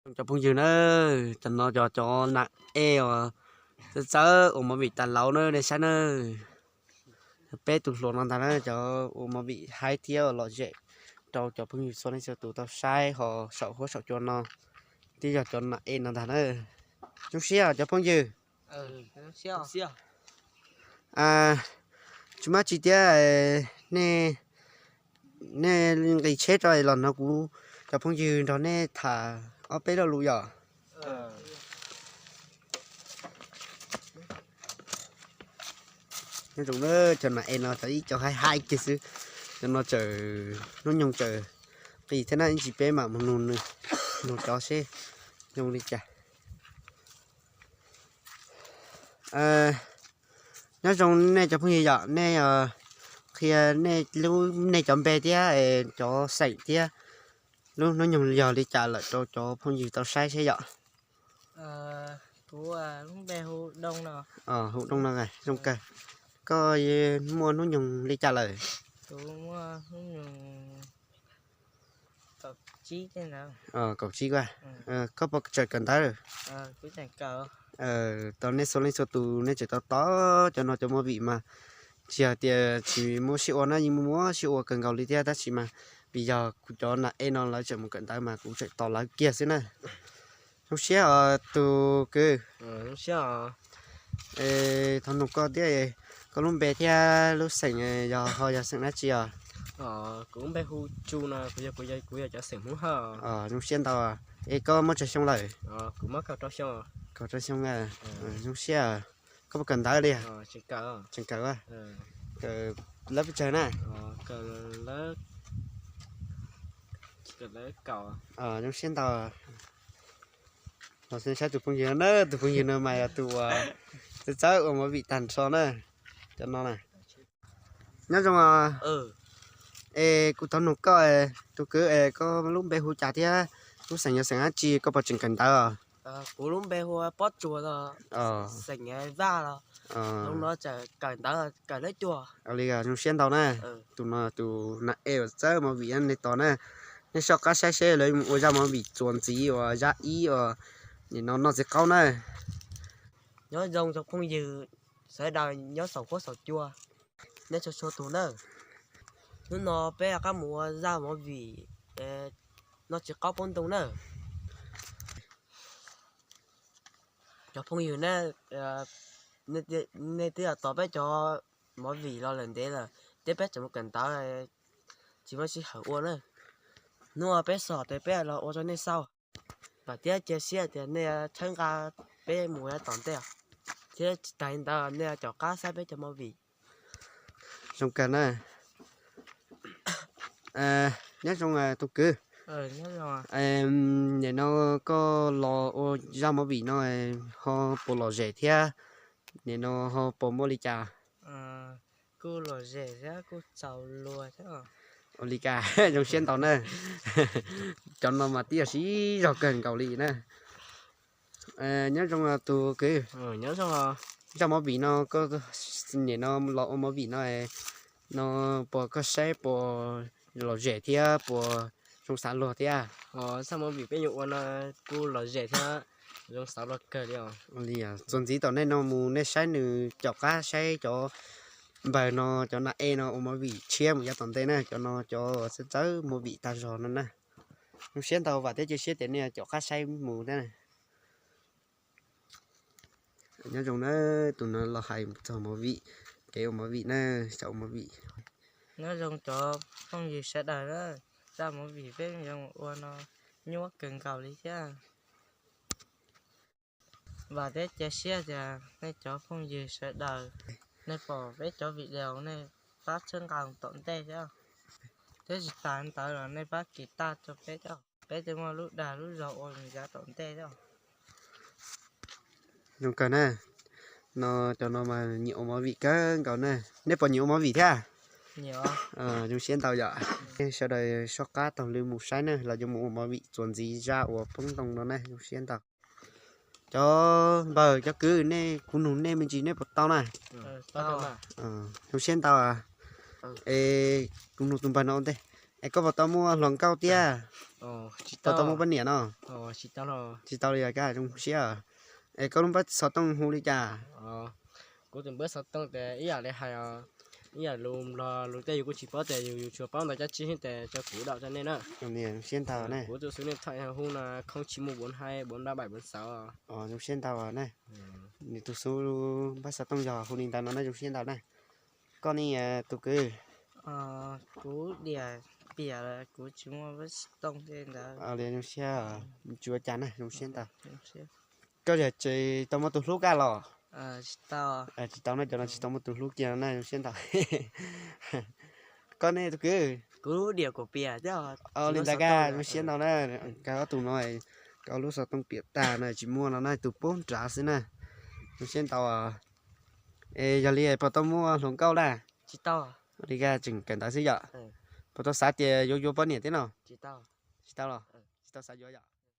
Cov phooj ywg na, cov no cov, cov nas ej uas txawj txawj ua movie tas lauv na, nej saib na. Peb tus hluas no ntag na, cov ua movie haib thiab lom zem rau cov phooj ywg txhua leej txhua tus tau saib ho saum huab saum cua no, twb yog cov nas ej no ntag na. Zoo siab cov phooj ywg. Tsis muaj tsi thiab, nej nqis tsheb rau los no kuv cov phooj ywg nrog nej tham ob peb lo lus yom. Nyob zoo na, cov nas ej no cov ib co haib haib kiag xwb. Cov no tsaws hnub nyoog tsaws qis thiab na, ib ntsis peb mam mus nug nws, nug cov seb zoo li cas. Nyob zoo nej cov phooj ywg yom, nej qhia nej lub, nej cov npe thiab cov xeem thiab lub hnub nyoog yog li cas lawm rau cov phooj ywg tau saib seb yom. Hu Doo no, zoo kawg. Koj muaj hnub nyoog li cas lawm? Kaum tsib ko. Koj puas tseem kawm ntawv? Tau nej txhua leej txhua tus nej tseem tos tos cov no cov movie mas tsis yog tias tsis muab sib ua na, yeej muab sib ua kawg nkaus li thiab, tab sis mas vim yog kuv cov nas ej no lawv tseem mus kawm ntawv mas kuv tseem tos lawv kiag xwb na. Zoo siab os tus kwv. Thov nug koj thiab, koj lub npe thiab lub xeem yog ho yog xeem dab tsi os? Kuv lub npe hu Tsu no, kuv yog, kuv yog, kuv yog cov xeem Hmoob Hawj. Zoo siab ntau. Es koj muaj tsawg xyoo lawm? Kaum rau xyoo. Zoo siab. Koj puas kawm ntawv li? Tseem kawm. Kawm lab pes tsawg na? Zoo siab ntau. Los saib tus phooj ywg na, tus phooj ywg no mas yog tus uas txawj txawj ua movie tag nrho na. Cov no na. Nyob zoo. Es kuv thov nug koj, tus kwv, es koj lub npe hu cas thiab lub xeem yog xeem dab tsi, koj puas tseem kawm ntawv os? Kuv lub npe hu Pob Tsuas los, xeem Vaj los, zoo no tseem kawm ntawv kawm lab cuag. Li zoo siab ntau na. Tus no tus nas ej uas txawj movie nej tos na, nej soj qab saib seb lawv mus ua zaj movie txuas ntxiv uas zaj ib uas nim no noj txiv qaub na. Nyob zoo cov phooj ywg sawv daws nyob saum huab saum cua, nej txhua txhua tus na. Hnub no peb rov qab mus ua zaj movie noj txiv qaub poob ntoo na. Cov phooj ywg na, nej twb tos peb cov movie los lawm ntev lawm, thiab peb tseem mus kawm ntawv, tsis muaj sij hawm ua na. Hnub no peb xav tias peb los ua rau nej xauj, vam thiab cia siab tias nej txhawb nqa peb mus yav tom ntej, thiab tsis tas li ntawd nej caum qab saib peb cov movie. Zoo kawg na. Nyob zoo tus kwv. Nim no koj los ua zaj movie no ho puas lom zem thiab, nim no ho puas muaj li cas? Kuj lom zem thiab kuj txaus luag thiab. Ua li cas zoo siab ntau na. Cov no mas twb yog sib zog kawg nkaus li na. Nyob zoo tus kwv. Zaj movie no koj nim no los ua movie no, no puas koj saib puas lom zem thiab puas zoo xav luag thiab? Zaj movie peb yuav ua no kuj lom zem thiab zoo xav luag kawg li os. Txuas ntxiv tom nej no mus nej saib nws caum qab saib cov npawg no, cov nas ej no ua movie tshiab mus yav tom ntej na, cov no cov txawj txawj movie tag zog no na. Zoo siab ntau, vam thiab cia siab tias nej caum qab saib mus thiab. Nyob zoo na, tus no los hais txog movie, kev ua movie na, xyaum ua movie. Nyob zoo cov phooj ywg sawv daws na, zaj movie peb yuav ua no nyuaj kawg nkaus li thiab. Vam thiab cia siab tias nej cov phooj ywg sawv daws, nej pom peb cov video nej pab txhawb nqa tom ntej thiab. Thiab tsis tas ntawd los nej pab kis taj rau peb thiab, peb thiaj muaj lub dag lub zog ua yav tom ntej thiab. Zoo kawg na, no cov no mas nyiam ua movie kawg nkaus na. Nej puas nyiam ua movie thiab? Zoo siab ntau yom. Sawv daws soj qab taug lw mus saib na, los yuav mus ua movie txuas ntxiv zaj uas poob ntoo no na, zoo siab ntau. Cov npawg cov kwv, nej kuv nug nej me ntsis nej puas tau na? Zoo siab ntau. Es kuv nug tus npawg no ua ntej, Es koj puas tau muaj hluas nkauj thiab? Puas tau muaj poj niam no? Tsis tau li os, zoo siab. Es koj lub npawb xov tooj hu li cas? Kuv tus npawb xov tooj tes ib yam li hais, ib yam lus Nplog lus tej yus kuj tsis paub tes yus, yus tsuas paub ntau cab tsib tes tso kuv dam rau nej na. Zoo siab ntau ne. Kuv tus xov tooj hu no không chín một bốn hai bốn ba bảy bốn sáu. Zoo siab ntau ne. Nws tus xov, npawb xov tooj yog hu li ntawd no na, zoo siab ntau na. Koj ne tus kwv? Kuv diam piam, kuv tsis muaj npawb xov tooj li ntawd. Zoo siab, tsis ua cas na, zoo siab ntau. Koj yog tsis tau muaj tus hlub koj los? Tsis tau na, cov no tsis tau muaj tus hlub kiag no na, zoo siab ntau. Koj ne tus kwv? Li ntawd koj zoo siab ntau na, koj ob tug no, koj lub xov tooj piam tag na, tsis muaj no na, tus pub nrad xwb na. Zoo siab ntau. Es yog li puas tau muaj hluas nkauj na? Li koj tseem kawm ntawv xwb yom? Puas tau xav tias yuav yuav poj niam thiab no? Tsis tau los? Tsis tau xav yuav yom?